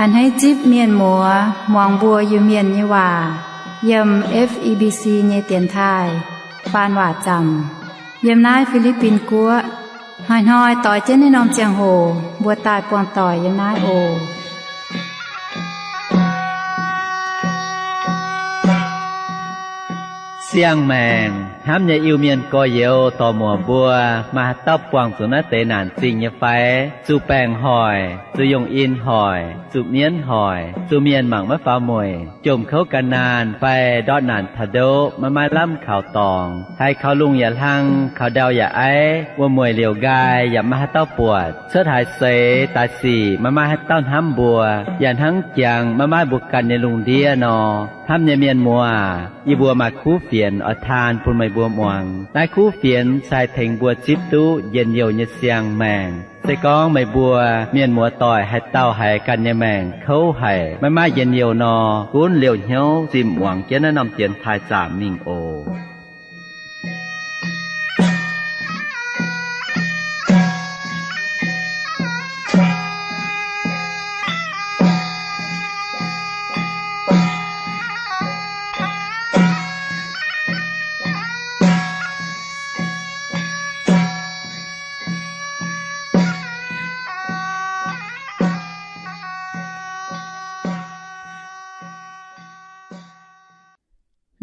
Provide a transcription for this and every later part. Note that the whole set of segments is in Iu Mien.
A'hneiv zipv mienh muoz muangx mbuo Iu-Mienh nyei waac yiem F E B C nyei dienx taaih faan waac zaamc yiem naaiv Fi^li^bin Guoqv. Hnoi-hnoi doix jienv naaiv norm ziangh hoc mbuo daaih buangh doic yiem naaiv oc. Siang-maengc hnamv nyei Iu-Mienh gorx-youz dorc-muoc mbuo, maaih haaix dauh buangh zuqc naaiv deix naanc zingh nyei fai? Zuqc baengc hoic, zuqc yungh in hoic, zuqc mienv hoic, zuqc mienh mangc maiv faaux mueic, jomc kouv gan naanh fai ndortv naanc taux ndoqv maiv maaih lamh kaux dorngx, haiz kaux lungh yaac hlang, kaux ndau yaac aiv, wuom-mueic liouc nqaai yaac maiv maaih haaix dauh buatc, cuotv haaix seix daaih sic maiv maaih haaix dauh hnamv mbuo, yaac hnangv jangx maiv maaih mbuo ganh nyei lungh ndiev nor. Hnamv nyei mienh muoz, yie mbuo maaih kuv fienx oix taan bun meih mbuo muangx. Naaiv kuv fienx se haih tengx mbuo zipv duqv njien-youh nyei siang-maengc. Se gorngv meih mbuo mienh muoz-doic haaix dauh haiz ganh nyei maengc kouv haic, maiv maaih njien-youh nor, gunv liouh hnyouv zinh muangx jienv naaiv norm dienx taaih zaamc mingh oc.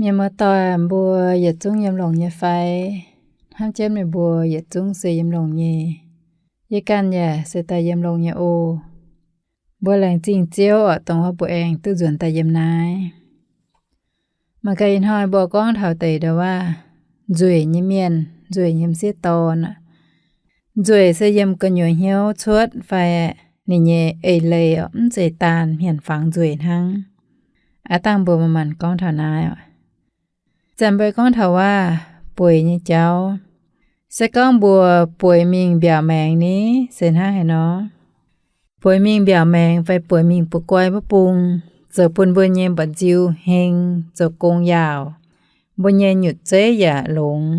Mienh muoz-doic mbuo yietc zungv yiem longx nyei fai? Hnamv jienv meih mbuo yietc zungv se yiem longx nyei. Yie ganh yaac se daaih yiem longx nyei oc. Mbuo laengz zingh Ziouv oc, dongh wuov mbuo aengx duqv nzuonx daaih yiem naaiv. Mangc gaax ih hnoi mbuo gorngv taux deix ndau wuov nzueic nyei mienh, nzueic nyei m'sieqv dorn aqv. Nzueic se yiem gu'nyuoz hnyouv cuotv fai ninh nyei eix leiz oc, mv zeiz daanh hmien fangx nzueic hnangv. Aav dangh mbuo manc-manc gorngv taux naaiv oc. Zanc mbuo gorngv taux wuov bueix nyei jauv. Se gorngv mbuo bueix mingh mbiaauc maengx ni, se hnangv haaix nor? Bueix mingh mbiaauc maengx fai bueix mingh buoz-guai wuov bung, zoux bun mbuo nyei mba'nziu heng, zoux gong yaauc, mbuo nyei nyutc zeiv yaac longx,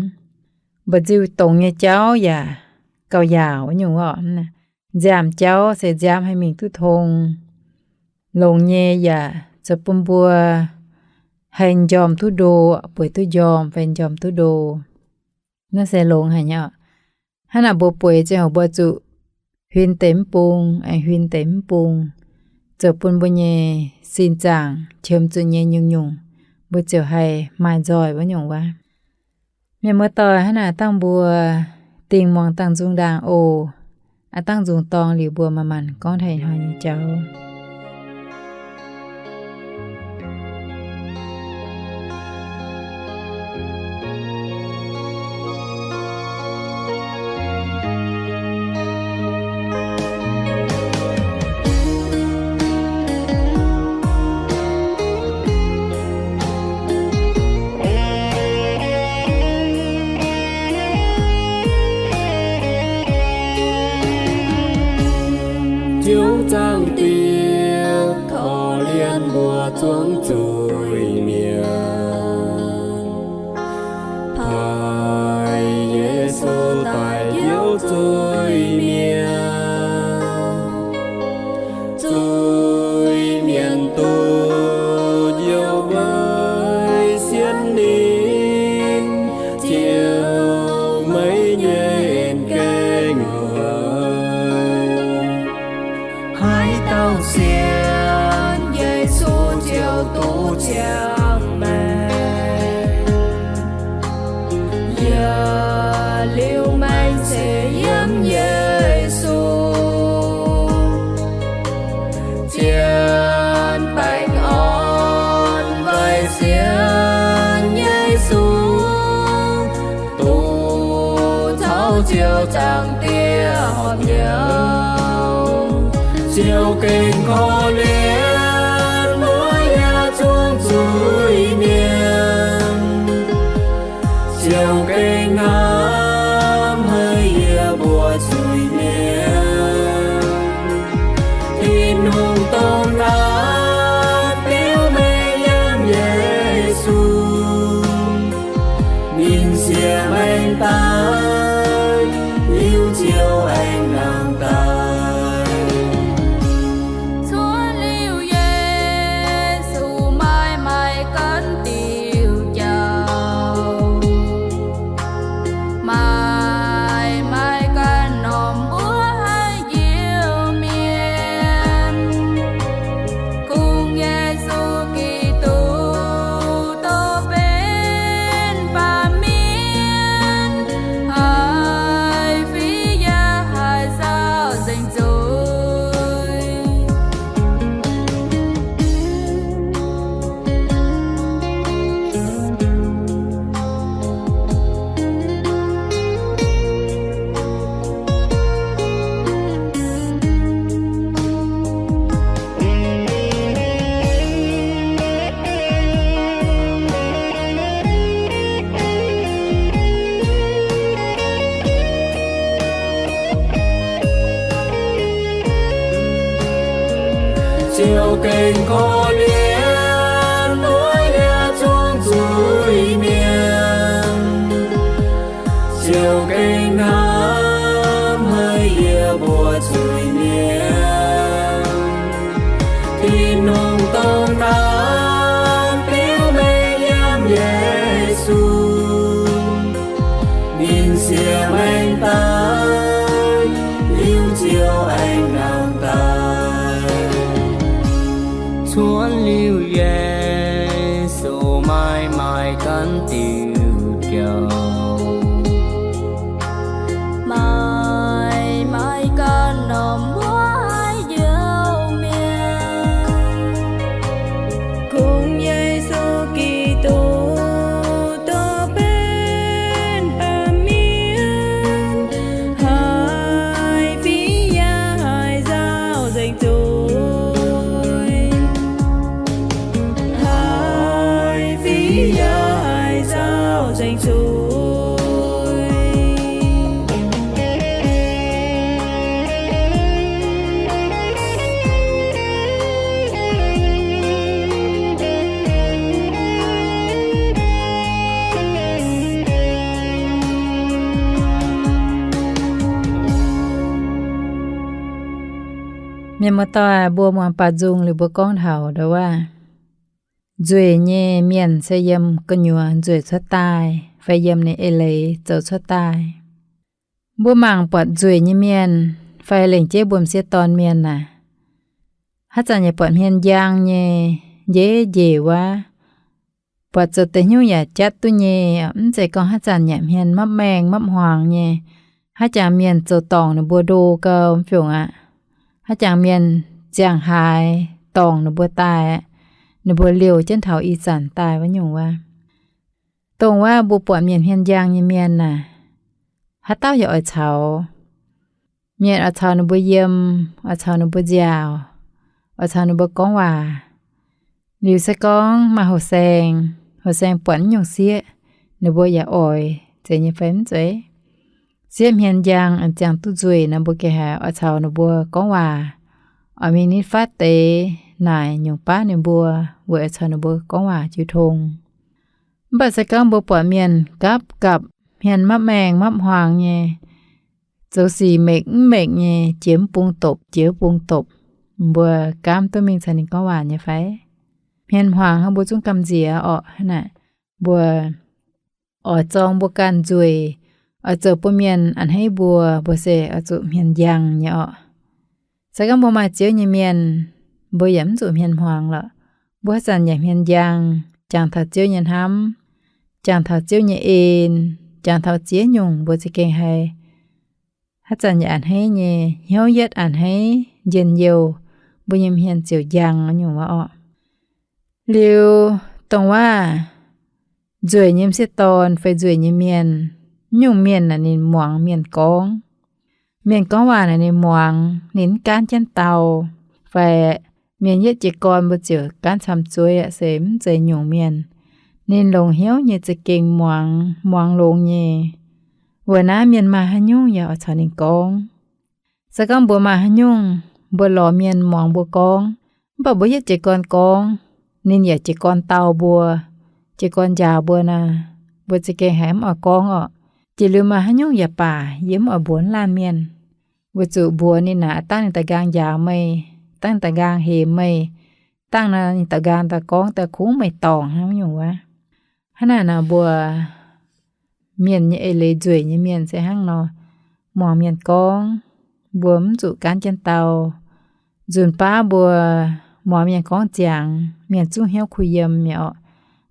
mba'nziu dongz nyei jauv yaac gauh yaauc wuov nyungc oc. Nziaamv jauv se nziaamv haih mingh duqv tong. Longx nyei yaac zoux bun mbuo haih njormh duqv ndo, bueix duqv njormh fai njormh duqv ndo. Naaiv se longx haic nyei oc. Hnangv naaic mbuo bueix ziangh hoc mbuo zuqc huin deix mv bung, aengx huin deix mv bung, zoux bun mbuo nyei sin zaangc qiemx zuqc nyei nyungc-nyungc, mbuo ziouc haih maaih nzoih wuov nyungc wuov. Mienh muoz-doic, hnangv naaic dangh mbuo dingh muangx dangh nzung ndaangc oc. Aav dangh nzung dorng liuz mbuo manc-manc gorngv taux ih hnoi nyei jauv. Ziouv Zaangc Diex, korv-lienh mbuo zuangx zuiz-mienh. Taaih Yesu daaih njoux zuiz-mienh. Zuiz-mienh duqv njoux weic sienx ninh, ziouc maiv nyei en gaengh weic. Haaix dauh sienx Yesu ziouc duqv ziangh maengc. Yaac liuz maengc se yiem Yesu. Zien baengh orn weic sienx Yesu, duqv caux Ziouv Zaangc Diex horpc hnyouv. Ziouv gengh korv-lienh mbuo yaac zuangx zuiz-mienh. Ziouv gengh hnamv haic yie mbuo zuiz-mienh. Tin-Hungh dongh naaiv biux mengh yiem Yesu. Ninh siex maengx daaih, liuz Ziouv aengx nangh daaih. diuh jauv. Maaih, maaih ganh norm wuov haaix diuh mienh, kungx Yesu Giduc dorh benx baamh mienh, haih fih yaac haih nzauh nzengc zuiz. Haih fih yaac haih nzauh nzengc zuiz. Mienh muoz-doic, mbuo muangx baaux nzung liuz mbuo gorngv taux ndau wuov, nzueic nyei mienh se yiem gu'nyuoz nzueic cuotv daaih fai yiem ninh eix leiz zoux cuotv daaih. Mbuo mangc buatc nzueic nyei mienh fai lengc jeiv mbuo m'sieqv dorn mienh naaic, haaix zanc yaac buatc hmien njang nyei, njev njiec wuov, buatc zoux deix hnyouv yaac jatv duqv nyei. Mv zeiz gorngv haaix zanc yaac hmien mapv maengh mapv hmuangx nyei. Haaix jangx mienh zoux dorngc ninh mbuo ndo gau mv fiongc aqv. Haaix jangx mienh ziangh haaix dorngc ninh mbuo daaih, ninh mbuo liouh jienv taux ih zanc daaih wuov nyungc wuov. Dongh wuov mbuo buatc mienh hmien njang nyei mienh naaic, haaix dauh yaac oix caux. Mienh oix caux ninh mbuo yiem, oix caux ninh mbuo nziaauc, oix caux ninh mbuo gorngv waac. Liuz se gorngv maaih houh saeng, houh saeng buatc mv nyungc sieqv, ninh mbuo yaac oix zeiz nyei fai mv zeiz? Sieqv hmien njang, ziangh duqv nzueic nor, mbuo gengh haiz oix caux ninh mbuo gorngv waac, oix mingh nitv fatv deix naaic nyungc baav ninh mbuo, weic oix caux ninh mbuo gorngv waac jiu tong. Mv baac se gorngv mbuo buatc mienh gapv gapv, hmien mapv maengh mapv hmuangx nyei, zoux sic mengc mv mengc nyei, jiex mv bung dopc, jiex mv bung dopc, mbuo gaamv duqv mingh caux ninh gorngv waac nyei fai? Hmien hmuangx hnangv mbuo zungv gamh nziex orqc. Hnangv naaic, mbuo oix zorng mbuo ganh nzueic, oix zoux bun mienh a'hneiv mbuo, mbuo se oix zuqc hmien njang nyei orqc. Se gorngv mbuo maaih Ziouv nyei mienh, mbuo yaac mv zuqc hmien hmuangx lorqc. Mbuo haaix zanc yaac hmien njang, jangx taux Ziouv nyei hnamv, jangx taux Ziouv nyei en, jangx taux ziex nyungc, mbuo za'gengh haiz haaix zanc yaac a'hneiv nyei, hnyouv yietv a'hneiv, njien-youh, mbuo nyei hmien ziouc njang nyungc wuov orqc. Liuz dongh wuov nzueic nyei m'sieqv dorn fai nzueic nyei mienh, nyungc mienh naaic ninh muangx mienh gorngv. Mienh gorngv waac naaic ninh muangx, ninh mv gaanv jienv dau. Fai mienh yietv jiez gorn mbuo ziouc gaanv camv zueiz aqv, se mv zeiz nyungc mienh. Ninh longc hnyouv nyei za'gengh muangx, muangx longx nyei. Weic naaiv mienh maaih haaix nyungc yaac oix caux ninh gorngv. Se gorngv mbuo maaih haaix nyungc, mbuo lorz mienh muangx mbuo gorngv, mv baac mbuo yietv jiez gorn gorngv, ninh yaac jiez gorn dau mbuo, jiez gorn njaaux mbuo naaic, mbuo za'gengh haiz mv oix gorngv orqc. Jiex liuz maaih haaix nyungc yaac baac, yie mv oix mbuox laanh mienh. Weic zuqc mbuox ninh naaic, dangh ninh daaih nqaang njaaux meih, dangh ninh daaih nqaang hemx meih, dangh naaic ninh daaih nqaang daaih gorngv daaih kungx meih dorngc hnangv nyungc wuov. Hnangv naaic nor mbuo mienh nyei eix leiz nzueic nyei mienh se hnangv nor, muangx mienh gorngv, mbuo mv zuqc gaanv jienv dau. Nzunc baav mbuo muangx mienh gorngv ziangx, mienh zungv hnyouv kuh yiem mi'aqv orqc.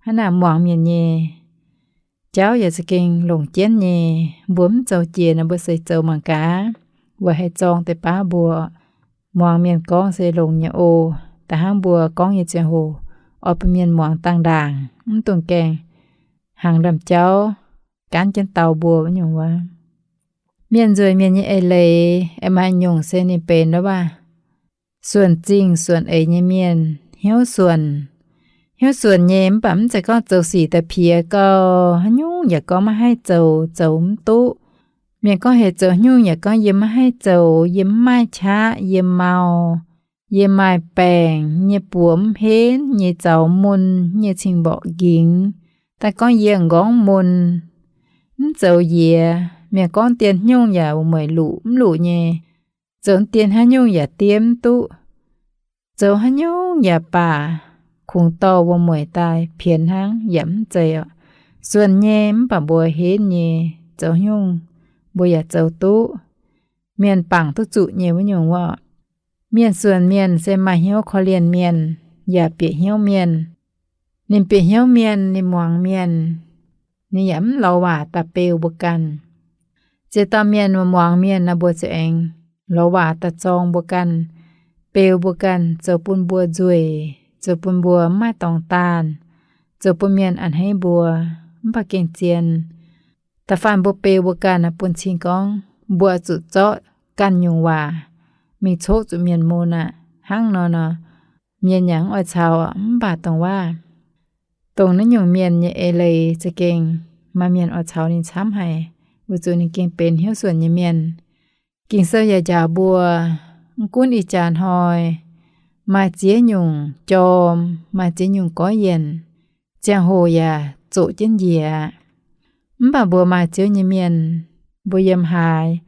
Hnangv naaic muangx mienh nyei jauv yaac za'gengh longc jienv nyei. Mbuo mv zoux jiex nor mbuo se zoux mangc gaax, weic haih zorng deix baav mbuo. Muangx mienh gorngv se longx nyei oc. Da'hnangv mbuo gorngv nyei ziangh hoc, oix bun mienh muangx dangh ndaangc, mv dungx gaengh hnaangx ndaamv-jauv gaanv jienv dau mbuo wuov nyungc wuov. Mienh nzueic mienh nyei eix leiz aengx maaih nyungc se ninh benx wuov baac suonc zingh suonc eix nyei mienh, hnyouv suonc. Hnyouv suonc nyei mv baac mv zeiz gorngv zoux sic daaih piex gau, haaix nyungc yaac gorngv maiv haih zoux, zoux mv duqv. Mienh gorngv heuc zoux haaix nyungc yaac gorngv yie maiv haih zoux, yie mv maaih qaqv, yie mau, yie maaih baengc, nyei buoz mv henv, nyei zaux mun, nyei cing-mborqc nqingx, daaih gorngv yie m'nqorngv mun, mv zoux yiez. Mienh gorngv dien haaix nyungc yaac wuov mueic luqc mv luqc nyei, zoux dien haaix nyungc yaac diev mv duqv. Zoux haaix nyungc yaac baac, kungx dorh wuov mueic daaih pienx hnangv yaac mv zeiz orqc. Suonc nyei mv baac mbuo henv nyei, zoux haaix nyungc mbuo yaac zoux duqv. Mienh bangc duqv zuqc nyei wuov nyungc wuov. Mienh suonc mienh se maaih hnyouv korv-lienh mienh, yaac bieqc hnyouv mienh. Ninh bieqc hnyouv mienh, ninh muangx mienh, ninh yaac mv lorz waac daaih beu mbuo ganh. Ziex dauh mienh muangx mienh nor, mbuo ziouc aengx lorz waac daaih zorng mbuo ganh, beu mbuo ganh, zoux bun mbuo nzueic, zoux bun mbuo mv maaih dorngx daanh, zoux bun mienh a'hneiv mbuo. Mv baac gengh zien, da'faanh mbuo beu mbuo ganh bun cing gorngv mbuo oix zuqc zorqv ganh nyungc waac mingh coqv zuqc mienh mun aqv. Hnangv nor nor, mienh yaac mv oix caux. Mv baac dongh waav, dongh naaiv nyungc mienh nyei eix leiz za'gengh maaih mienh oix caux ninh camv haic, weic zuqc ninh gengh benx hnyouv suonc nyei mienh. Ging-Sou yaac njaaux mbuo, mv gunv ih jaax hnoi maaih ziex nyungc jorm, maaih ziex nyungc gorqv-yienc, ziangh hoc yaac zoqc jienv njiec aqv. Mv baac mbuo maaih Ziouv nyei mienh, mbuo yiem haaix,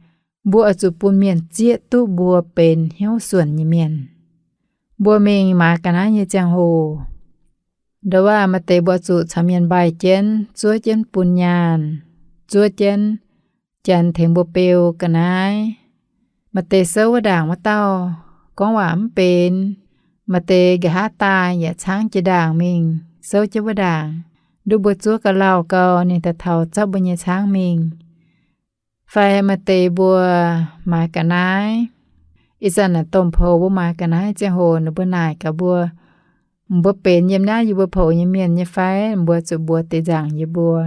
mbuo oix zuqc bun mienh zieqv duqv mbuo benx hnyouv suonc nyei mienh. Mbuo mingh maaiz ga'naaiv nyei ziangh hoc, ndau waav maaih deix mbuo zuqc caux mienh mbaih jienv, zuov jienv bun nyaanh, zuov jienv janx tengx mbuo beu ga'naaiv. Maaih deix souv wuov ndaangc wuov dauh gorngv waac mv benx. Maaih deix nqa'haav daaih yaac caangv jiex ndaangc mingh souv jienv wuov ndaangc. Nduov mbuo zuov ga'lauh gau, ninh daaih taux zorqv mbuo nyei caangv mingh. Fai maaih deix mbuo maaiz ga'naaiv, ih zanc naaic domh poux mbuo maaiz ga'naaiv ziangh hoc ninh mbuo naaic gaax mbuo, mbuo benx yiem naaiv yie mbuo poux nyei mienh nyei fai? Mbuo zuqc mbuox deix nzaangc yie mbuo.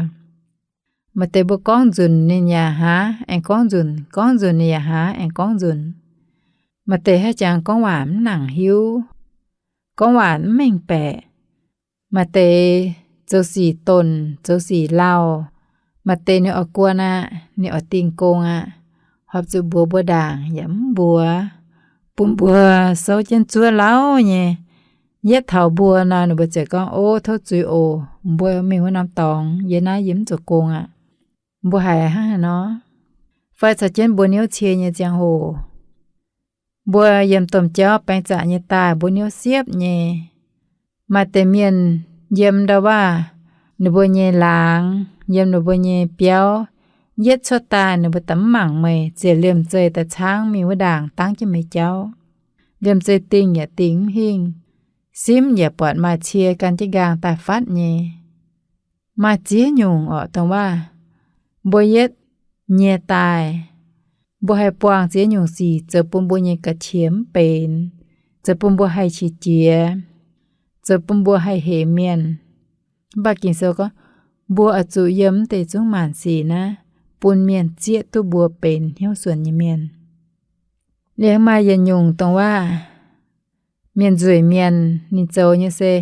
Maaih deix mbuo gorngv nzunc ninh yaac hnangv aengx gorngv nzunc, gorngv nzunc ninh yaac hnangv aengx gorngv nzunc. Maaih deix haaix jangx gorngv waac mv nangc hiuv, gorngv waac mv mengh baeqc. Maaih deix zoux sic donc, zoux sic lauh. Maaih deix ninh oix guon aqv, ninh oix dingh gong aqv, horpc zuqc mbuox mbuo ndaangc yaac mv mbuox, bun mbuo souv jienv zuov lauh nyei. Yietv taux mbuo nor, ninh mbuo ziouc gorngv, Ov, tov zuiz oc, mbuo mingh wuov norm dorngx, yie naaiv yie mv zoux gong aqv. Mbuo haiz hnangv haaix nor? Fai caux jienv mbuo niouv cie nyei ziangh hoc, mbuo yiem domh jauv baeng zaqc nyei daaih, mbuo niouv siepv nyei. Maaih deix mienh yiem ndau waav ninh mbuo nyei laangz, yiem ninh mbuo nyei biauv, yietv cuotv daaih ninh mbuo da'mv mangc meih, ziouc liemh zeih daaih caangv mingh wuov ndaangc dangv jienv meih jauv. Liemh zeih dingh yaac dingh mv hingh, simv yaac buatc maaih cie gan jienv nqaang daaih fatv nyei. Maaih ziex nyungc orqc, dongh waav mbuo yietv nyie daaih, mbuo haih buangh ziex nyungc sic zoux bun mbuo nyei ga'qiex mv benx, zoux bun mbuo haih qiex jiez, zoux bun mbuo haih hemx mienh. Mv baac Ging-Sou gorngv, mbuo oix zuqc yiem mv deix zungv maanc sic naaiv bun mienh zieqv duqv mbuo benx hnyouv suonc nyei mienh. Liuz maaih yietc nyungc dongh waav mienh nzueic mienh, ninh zoux nyei se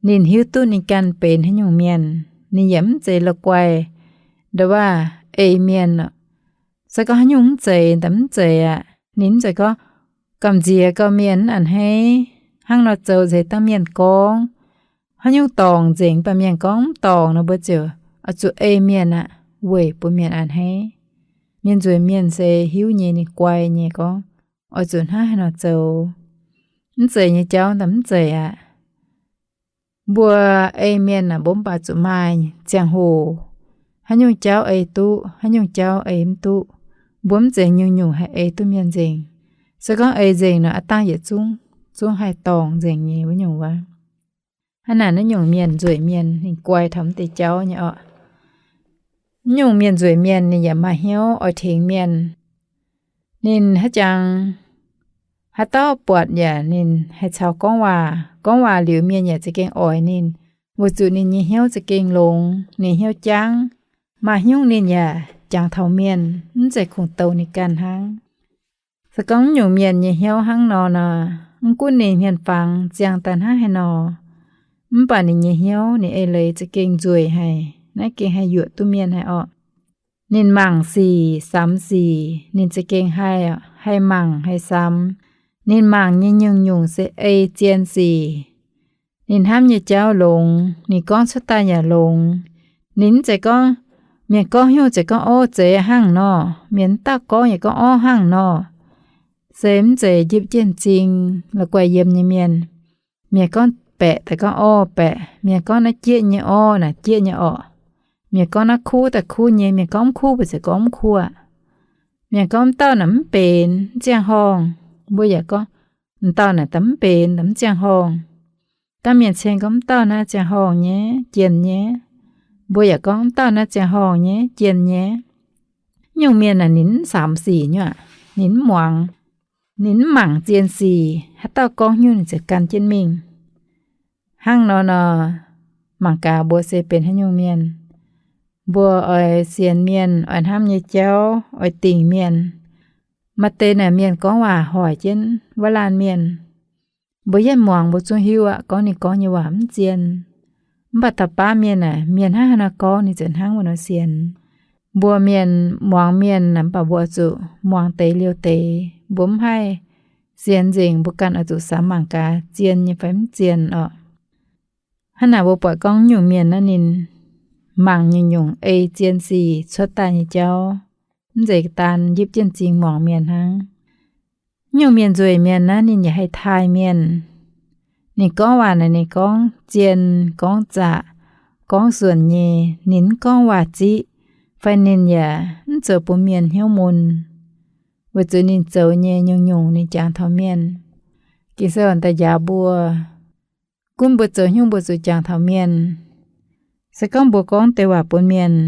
ninh hiuv duqv ninh ganh benx haaix nyungc mienh, ninh yaac mv zeiz la'guaih ndau waav ei mienh. Se gorngv haaix nyungc mv zeiz, da'mv zeiz aqv. Ninh mv zeiz gorngv gamh nziex gauh mienh mv a'hneiv, hnangv nor zoux nzengc dangh mienh gorngv. Haaix nyungc dorngc nzengc baac mienh gorngv mv dorngc nor, mbuo ziouc oix zuqc ei mienh aqv, weic bun mienh a'hneiv. Mienh nzueic mienh se hiuv nyei, ninh guai nyei gorngv oix zuqc hnangv haaix nor zoux. Mv zeiz nyei jauv da'mv zeiz aqv. Mbuo ei mienh aac, mbuo mv baac zuqc maaih ziangh hoc, haaix nyungc jauv ei duqv, haaix nyungc jauv ei mv duqv. Mbuo mv zeiz nyungc-nyungc haih ei duqv mienh nzengc. Se gorngv ei nzengc nor, aav dangh yietc zungv, zungv haih dorngc nzengc nyei wuov nyungc wuov. Hnangv naaic naaiv nyungc mienh nzueic mienh ninh guai taux mv deix jauv nyei orqc. Mv nyungc mienh nzueic mienh ninh yaac maaih hnyouv oix tengx mienh. Ninh haaix jangx, haaix dauh buatc yaac ninh haih caux gorngv waac. Gorngv waac liuz mienh yaac za'gengh oix ninh, weic zuqc ninh nyei hnyouv za'gengh longx, ninh hnyouv jangv. Maaih hnyouv ninh yaac jangx taux mienh, mv zeiz kungx douc ninh ganh hnangv. Se gorngv mv nyungc mienh nyei hnyouv hnangv nor nor, mv gunv ninh hmien fangx ziangh daaih hnangv haaix nor, mv baac ninh nyei hnyouv ninh eix leiz za'gengh nzueic haic. Naaiv gengh haih yuoqc duqv mienh haic orqc. Ninh mangc sic samx sic ninh za'gengh haih, haih mangc haih samx. Ninh mangc nyei nyungc-nyungc se ei zien sic. Ninh hnamv nyei jauv longx, ninh gorngv cuotv daaih yaac longx. Ninh mv zeiz gorngv, mienh gorngv haaix nyungc zeiz gorngv orv zeiz hnangv nor, mienh mv dauh gorngv yaac gorngv orv hnangv nor. Se mv zeiz njipv jienv m'zing la'guaih yiem nyei mienh. Mienh gorngv baeqc daaih gorngv orv baeqc, mienh gorngv naaiv jieqv nyei orv naaic jieqv nyei orqc. Mienh gorngv naaiv kuv daaih kuv nyei, mienh gorngv mv kuv mbuo ziouc gorngv mv kuv aqv. Mienh gorngv m'dauh naaic mv benx, mv ziangh horngh, mbuo yaac gorngv m'dauh naaic daaih mv benx, daaih mv ziangh horngh. Naaiv mienh ceng gorngv, M'dauh naaiv ziangh horngh nyei, jien nyei. Mbuo yaac gorngv, M'dauh naaiv ziangh horngh nyei, jien nyei. Nyungc mienh naaic ninh mv samx sic nyei aqv, ninh mv muangx, ninh mv mangc zien sic, haaix dauh gorngv nyungc ninh ziouc gan jienv mingh. Hnangv nor nor, mangc gaax mbuo se benx haaix nyungc mienh. Mbuo oix sienx mienh, oix hnamv nyei jauv, oix dingc mienh. Maaih deix naaic mienh gorngv waac hoic jienv wuov laanh mienh. Mbuo yietv muangx mbuo zungv hiuv aqv, gorngv ninh gorngv nyei waac mv zien. Mv baac taux baav mienh aeqv, mienh hnangv haaix nor gorngv ninh ziouc hnangv wuov nor sienx. Mbuo mienh muangx mienh naaic, mv baac mbuo zuqc muangx deix liouh deix. Mbuo mv haih sienx nzengc, mbuo ganh oix zuqc samx mangc gaax zien nyei fai mv zien orqc. Hnangv naaic mbuo buatc gorngv nyungc mienh naaiv ninh mangc nyungc-nyungc ei zien sic cuotv daaih nyei jauv, mv zeiz daan yipv jienv m'zing muangx mienh hnangv. Nyungc mienh nzueic mienh naaiv ninh yaac haih taaih mienh. Ninh gorngv waac naaic ninh gorngv zien, gorngv zaqc, gorngv suonc nyei. Ninh mv gorngv waac-ziqv, fai ninh yaac mv zoux bun mienh hnyouv mun, weic zuqc ninh zoux nyei nyungc-nyungc ninh jangx taux mienh. Ging-Sou daaih njaaux mbuo, gunv mbuo zoux haaix nyungc mbuo zuqc jangx taux mienh. Se gorngv mbuo gorngv deix waac bun mienh,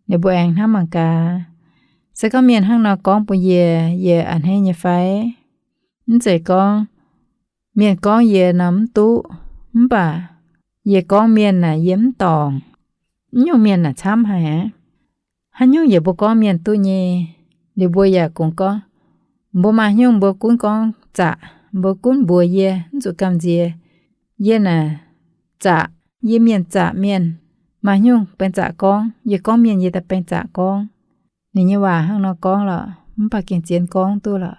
ninh mbuo aengx hnamv mangc gaax, se gorngv mienh hnangv nor gorngv bun yie, yie a'hneiv nyei fai? Mv zeiz gorngv mienh gorngv yie nor mv duqv, mv baac yie gorngv mienh naaic yie mv dorngc. Nyungc mienh naaic camv haic aqv. Haaix nyungc yaac mbuo gorngv mienh duqv nyei. Liuz mbuo yaac kungx gorngv, mbuo maaih nyungc mbuo gunv gorngv zaqc, mbuo gunv mbuox yie mv zuqc gamh nziex. Yie naaic zaqc, yie mienh zaqc mienh. Maaih nyungc baeng zaqc gorngv, yie gorngv mienh yie daaih baeng zaqc gorngv. Ninh nyei waac hnangv nor gorngv lorqc, mv baac gengh zien gorngv duqv lorqc.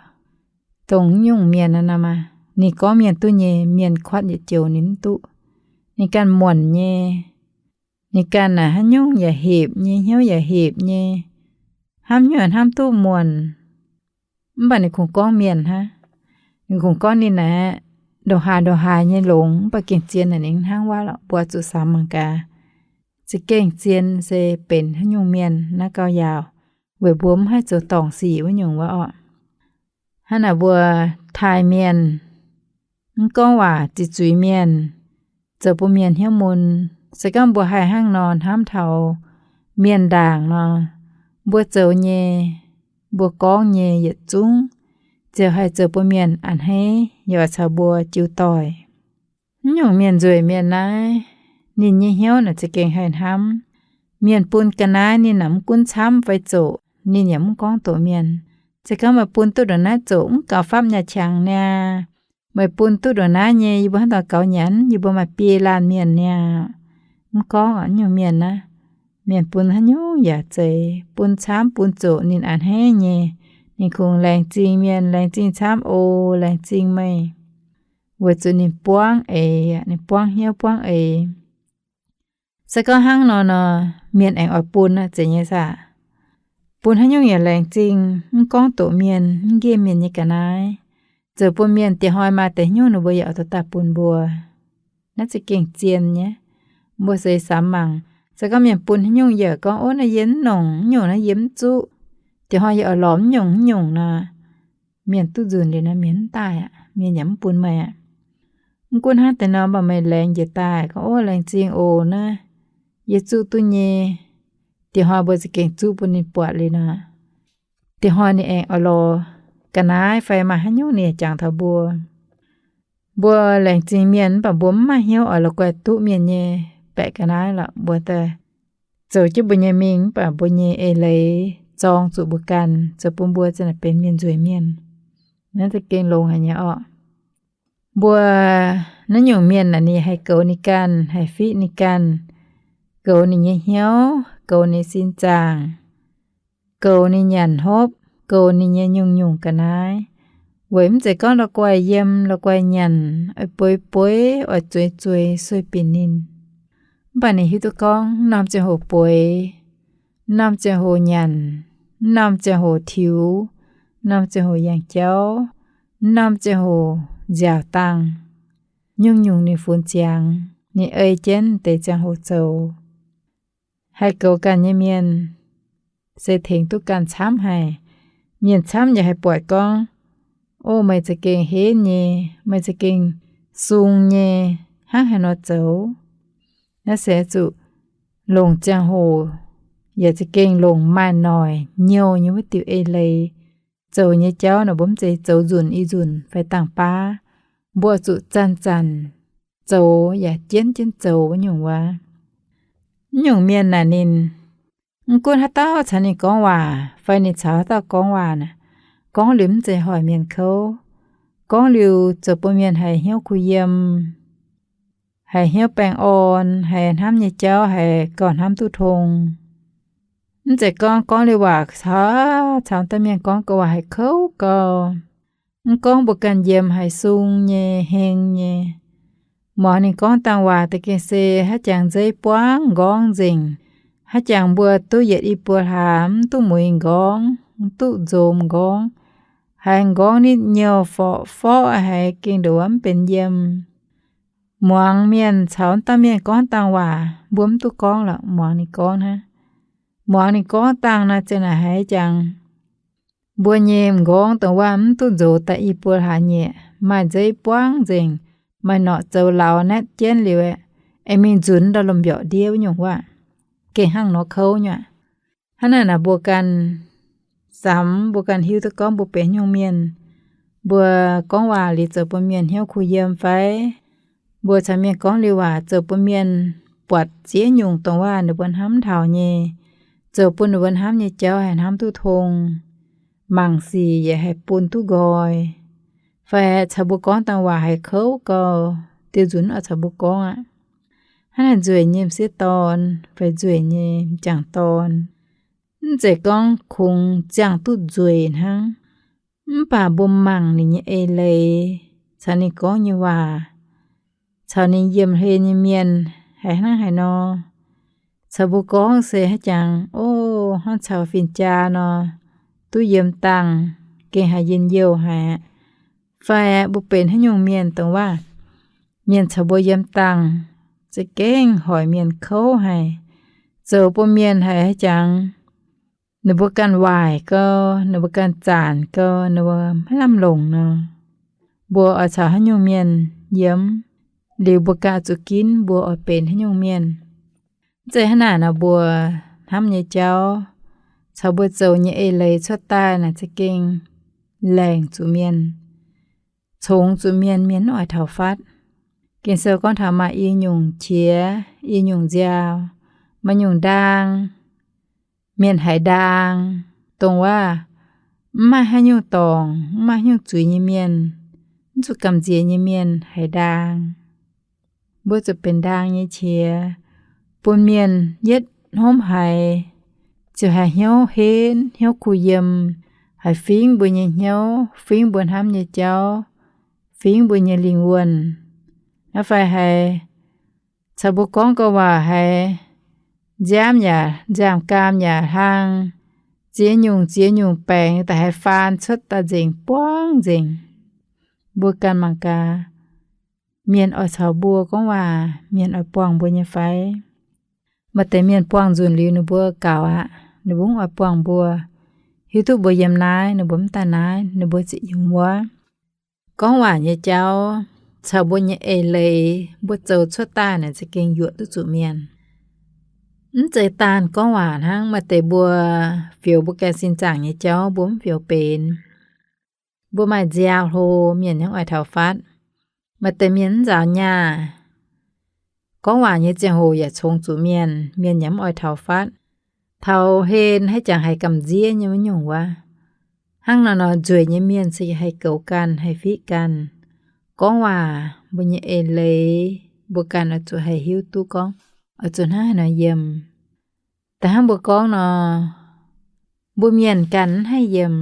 Dongh nyungc mienh naaiv nor maah, ninh gorngv mienh duqv nyei, mienh kuatv yietc joux ninh mv duqv. Ninh ganh muonc nyei. Ninh ganh naaic haaix nyungc yaac hepc nyei, hnyouv yaac hepc nyei. Hnamv hnyouv hnamv duqv muonc. Mv baac ninh kungx gorngv mienh hnangv. Ninh kungx gorngv ninh naaic ndongc haaix ndongc haaix nyei longx, mv baac gengh zien naaic ninh hnangv wuov lorqc. Mbuo zuqc samx mangc gaax, za'gengh zien se benx haaix nyungc mienh naaiv gauh yaauc, weic mbuo mv haih zoux dorngc sic wuov nyungc wuov orqc. Hnangv naaic mbuo taaih mienh, mv gorngv waac ziqc zuiz mienh, zoux bun mienh hnyouv mun. Se gorngv mbuo haih hnangv nor hnamv taux mienh ndaangc nor, mbuo zoux nyei, mbuo gorngv nyei yietc zungv ziouc haih zoux bun mienh a'hneiv, yaac caux mbuo jiu doic. Mv nyungc mienh nzueic mienh naaiv, ninh nyei hnyouv naaic za'gengh haih hnamv. Mienh bun ga'naaiv ninh naaic mv gunv camv fai zoqc, ninh yaac mv gorngv doqc mienh. Se gorngv meih bun duqv ndongc naaiv zoqc mv gaux fapv nyei qangx niaa, meih bun duqv ndongc naaiv nyei yie mbuo hnangv dorh gaux nyanc, yie mbuo maaih biei laanh mienh niaa. Mv gorngv orqc, nyungc mienh naaiv, mienh bun haaix nyungc yaac zeiz, bun camv bun zoqc ninh a'hneiv nyei. Ninh kungx laengz zingh mienh, laengz zingh camv oc, laengz zingh meih, weic zuqc ninh buangv eix, ninh buangv hnyouv buangv eix. Se gorngv hnangv nor nor, mienh aengx oix bun aqv, zeiz nyei saah? Bun haaix nyungc yaac laengz zingh, mv gorngv doqc mienh, mv nqemh mienh nyei ga'naaiv, zoux bun mienh dieh hnoi maaih deix nyungc ninh mbuo yaac oix dorh daaih bun mbuo. Naaiv za'gengh zien nyei. Mbuo seix samx mangc, se gorngv mienh bun haaix nyungc yaac gorngv, ov, naaiv yie mv nongc, mv nyungc naaiv yie mv zuqv, dieh hnoi yie oix lorz mv nyungc mv nyungc nor, mienh duqv nzunc liuz nor mienh mv daaih aqv, mienh yaac mv bun meih aqv. Mv gunv hnangv deix nor, mv baac meih laengz njiec daaih gorngv, ov, laengz zingh oc, naaiv yie zuqv duqv nyei, dieh hnoi mbuo za'gengh zuqv bun ninh buatc liuz nor, dieh hnoi ninh aengx oix lorz ga'naaiv fai maaih haaix nyungc ninh yaac jangx taux mbuo. Mbuo laengz zingh mienh mv baac mbuo mv maaih hnyouv oix la'guaih duqv mienh nyei baeqc ga'naaiv lorqc. Mbuo daaih zoux jienv mbuo nyei mingh mv baac mbuo nyei eix leiz zorng zuqc mbuo ganh, zoux bun mbuo za'naaic benx mienh nzueic mienh. Naaiv za'gengh longx haic nyei orqc. Mbuo naaiv nyungc mienh naaic ninh haih goux ninh ganh, haih fiqv ninh ganh, goux ninh nyei hnyouv, goux ninh sin zaangc, goux ninh nyanc hopv, goux ninh nyei nyungc-nyungc ga'naaiv. Weic mv zeiz gorngv la'guaih yiem, la'guaih nyanc, oix bueix-bueix, oix zueiz-zueiz sueih binc ninh. Mv baac ninh hiuv duqv gorngv norm ziangh hoc bueix, norm ziangh hoc nyanc, norm ziangh hoc tiux, norm ziangh hoc yangh jauv, norm ziangh hoc nziaauc dangh, nyungc-nyungc ninh funx ziangx, ninh ei jienv deix ziangh hoc zoux. Haih goux ganh nyei mienh se tengx duqv ganh camv haic. Mienh camv yaac haih buatc gorngv, o, meih za'gengh henv nyei, meih za'gengh sung nyei, hnangv haaix nor zoux. Naaiv se zuqc longc ziangh hoc, yaac za'gengh longc maaih noic nyouh nyei wuov diuh eix leiz. Zoux nyei jauv nor mbuo mv zeiz zoux nzunc i nzunc fai dangh baav. Mbuo zuqc zanc-zanc zoux yaac jienv jienv zoux wuov nyungc wuov. Mv nyungc mienh naaic ninh mv gunv haaix dauh caux ninh gorngv waac fai ninh caux haaix dauh gorngv waac naaic, gorngv liuz mv zeiz hoic mienh kouv. Gorngv liuz zoux bun mienh haiz hnyouv kuh yiem, haiz hnyouv baengh orn, haiz hnamv nyei jauv haiz gauh hnamv duqv tong. Mv zeiz gorngv gorngv liuz waac caux, caux dauh mienh gorngv gauh waac haiz kouv gau. Mv gorngv mbuo ganh yiem haiz sung nyei, heng nyei. Muangx ninh gorngv dangh waac da'gengh se haaix jangx nzeiv buangv nqorngv nzengc, haaix jangx mbuo duqv yietc i buo hlaax mv duqv mueiz nqorngv, mv duqv nzomz nqorngv, haiz nqorngv nitv nyouh forqv forqv haiz gengh nduov mv benx yiem. Muangx mienh caux dauh mienh gorngv dangh waac mbuo mv duqv gorngv lorqc, muangx ninh gorngv hnangv. Muangx ninh gorngv dangh naaiv ziouc naaic haiz jangx mbuo nyei m'nqorngv dongh waac mv duqv nzox daaih i buo hlaax nyei, maaih nzeiv buangv nzengc, maaih norqc zoux lauz naetv jienv liuz aeqv, aengx mingh nzunx ndau lomh mbiorqc ndiev wuov nyungc waac. Gengh hnangv nor kouv nyei aqv. Hnangv naaic naaic mbuo ganh samx, mbuo ganh hiuv duqv gorngv mbuo benx nyungc mienh. Mbuo gorngv waac liuz zoux bun mienh hnyouv kuh yiem fai? Mbuo caux mienh gorngv liuz waac zoux bun mienh buatc ziex nyungc dongh waac ninh mbuo hnamv taux nyei, zoux bun ninh mbuo hnamv nyei jauv haih hnamv duqv tong, mangc sic yaac haih bun duqv nqoi, fai caux mbuo gorngv dangh waac haih kouv gau, diuh nzunc oix caux mbuo gorngv aqv. Hnangv naaic nzueic nyei m'sieqv dorn fai nzueic nyei m'jangc dorn, mv zeiz gorngv kungx ziangh duqv nzueic hnangv, mv baac mbuo mangc ninh nyei eix leiz, caux ninh gorngv nyei waac, caux ninh yiem hlen nyei mienh haiz hnangv haaix nor. Caux mbuo gorngv se haaix jangx, o, hnangv caux fin-jaa nor, duqv yiem dangh, gengh haih njien-youh haic. Fai mbuo benx haaix nyungc mienh dongh waac mienh caux mbuo yiem dangh za'gengh hoic mienh kouv haic, zoux bun mienh haiz haaix jangx, ninh mbuo ganh waaic gau, ninh mbuo ganh zaanc gau, ninh mbuo maiv lamh longc nor, mbuo oix caux haaix nyungc mienh yiem? Liuz mbuo ganh zuqc ginv mbuo oix benx haaix nyungc mienh. Mv zeiz hnangv naaic nor, mbuo hnamv nyei jauv caux mbuo zoux nyei eix leiz cuotv daaih naaic za'gengh laengc zuqc mienh, congx zuqc mienh, mienh mv oix taux fatv. Ging-Sou gorngv taux maaih i nyungc qiex, i nyungc nziaaux, maaih nyungc ndaang, mienh haiz ndaang, dongh waac mv maaih haaix nyungc dorngc, mv maaih haaix nyungc zuiz nyei mienh, mv zuqc gamh nziex nyei mienh haiz ndaang. Mbuo zuqc benx ndaang nyei qiex, bun mienh yietv hnomv haiz ziouc haih hnyouv henv, hnyouv kuh yiem, haih fingv mbuo nyei hnyouv, fingv mbuo hnamv nyei jauv, fingv mbuo nyei lingh wuonh. Naaiv fai haiz caux mbuo gorngv gau waac haiz nziaamv yaac nziaamv-gaam yaac hlang, ziex nyungc ziex nyungc baengc daaih haih faan cuotv daaih nzengc buangv nzengc. Mbuo ganh mangc gaax, mienh oix caux mbuo gorngv waac, mienh oix buangh mbuo nyei fai? Maaih deix mienh buangh nzunc liuz ninh mbuo gaux aqv, ninh mbuo mv oix buangh mbuo. Hiuv duqv mbuo yiem naaiv, ninh mbuo mv daaih naaiv, ninh mbuo ziouc yiem wuov. Gorngv waac nyei jauv caux mbuo nyei eix leiz mbuo zoux cuotv daaih naaic za'gengh yuoqc duqv zuqc mienh. Mv zeiz daanh gorngv waac hnangv, maaih deix mbuo fioux mbuo ganh sin zaangc nyei jauv mbuo mv fioux benx. Mbuo maaih nziaaux hlo, mienh yaac mv oix taux fatv. Maaih deix mienh mv nzaaux nyaah, gorngv waac nyei ziangh hoc yaac congx zuqc mienh, mienh yaac mv oix taux fatv. Taux hlen haaix jangx haiz gamh nziev nyei wuov nyungc wuov. Hnangv nor nor, nzueic nyei mienh se haih goux ganh, haih fiqv ganh. Gorngv waac mbuo nyei eix leiz, mbuo ganh oix zuqc haih hiuv duqv gorngv oix zuqc hnangv haaix nor yiem. Da'faanh hnangv mbuo gorngv nor, mbuo mienh ganh mv haih yiem.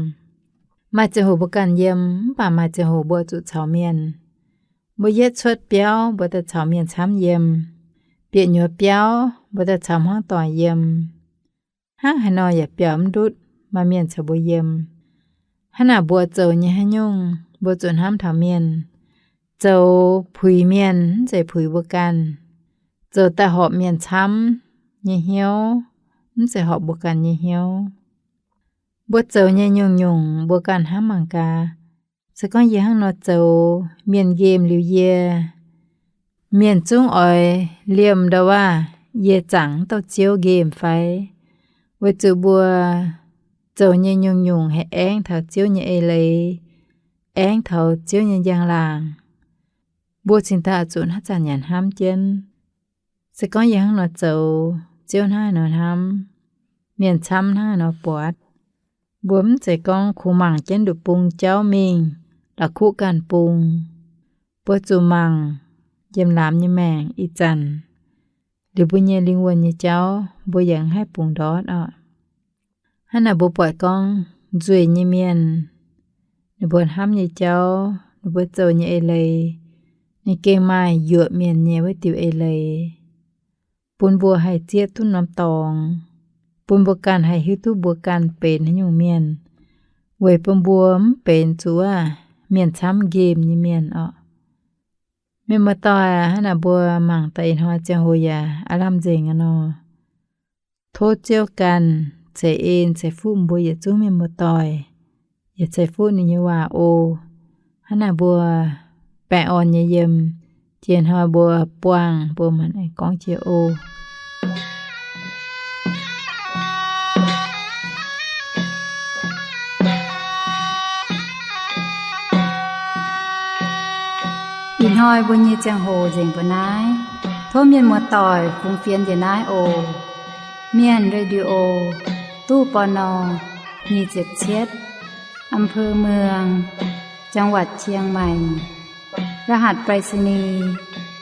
Maaih ziangh hoc mbuo ganh yiem, mv baac maaih ziangh hoc mbuo zuqc caux mienh. Mbuo yietv cuotv biauv mbuo daaih caux mienh camv yiem, bieqc nyuoz biauv mbuo daaih caux hmuangv doic yiem. Hnangv haaix nor yaac biaux mv ndutv maaih mienh caux mbuo yiem. Hnangv naaic mbuo zoux nyei haaix nyungc mbuo zuqc hnamv taux mienh. Zoux puix mienh mv zeiz puix mbuo ganh. Zoux daaih horpc mienh camv nyei hnyouv mv zeiz horpc mbuo ganh nyei hnyouv. Mbuo zoux nyei nyungc-nyungc mbuo ganh hnamv mangc gaax. Se gorngv yie hnangv nor zoux, mienh nqemh liuz yie, Mienh zungv oix liemh ndau-waac, yie zaangc mv dauh Ziouv nqemh fai? Weic zuqc mbuo zoux nyei nyungc-nyungc haih aengv taux Ziouv nyei eix leiz, aengv taux Ziouv nyei njang-laangc. Mbuo cingx daaih zuqc hnangv zanc nyanc hnamv jienv. Se gorngv yie hnangv nor zoux, Ziouv hnangv haaix nor hnamv, mienh camv hnangv haaix nor buatc. Mbuo mv zeiz gorngv kungx mangc jienv nduqc bung jauv mingh, la'kuqv ganh bung. Mbuo zuqc mangc yiem laamz nyei maengc ih zanc, liuz mbuo nyei lingh wuonh nyei jauv mbuo yaac haih bungx ndortv oc. Hnangv naaic mbuo buatc gorngv nzueic nyei mienh, ninh mbuo hnamv nyei jauv, ninh mbuo zoux nyei eix leiz, ninh gengh maaih yuoqc mienh nyei wuov diuc eix leiz, bun mbuo haih zieqv duqv norm dorngx, bun mbuo ganh haih hiuv duqv mbuo ganh benx haaix nyungc mienh, weic bun mbuo mv benx zuqc mienh camv nqemh nyei mienh oc. Mienh muoz-doic, hnangv naaic mbuo mangc daaih ih hnoi ziangh hoc yaac aav lamh nzengc aqv nor. Tov Ziouv ganh ceix en ceix fuqv mbuo yietc zungv mienh muoz-doic, yaac ceix fuqv ninh nyei waac oc. Hnangv naaic mbuo baengh orn nyei yiem, jiex hnoi mbuo buangh mbuo maanc aengx gorngv jiex oc. Ih hnoi mbuo nyei ziangh hoc nzengc mbuo naaiv. Tov mienh muoz-doic fungx fienx njiec naaiv oc. Mienh Radio, ตู้ ปณ. nyic ziepc cietv, อำเภอเมือง จังหวัดเชียงใหม่ รหัสไปรษณีย์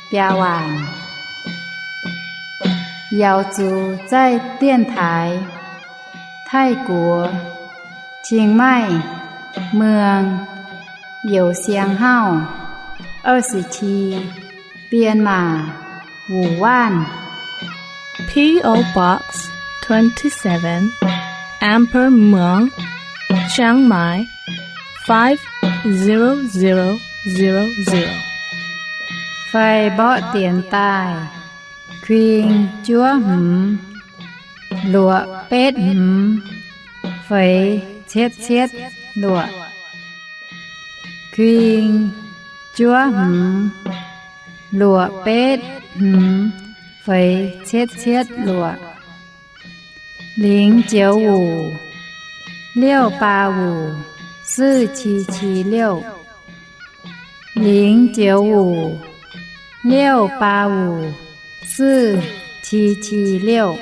biaa waanc. 瑶族在电台 Taiv-Guoqv, Chiang Mai, Mueang, Youh Siang Hauv, 二十七, Bienc Maac, Wuh Waanv. P O Box twenty-seven, Amber Mueang, Chiang Mai, five zero zero zero zero. Fai mborqv dienx daaih, kuing juov hmz, luoqc betv hmz, feix cietv cietv luoqc. Kuing juov hmz, luoqc betv hmz, feix cietv cietv luoqc. 零九五, 六八五, 四七七六. 零九五, 六八五, 四七七六.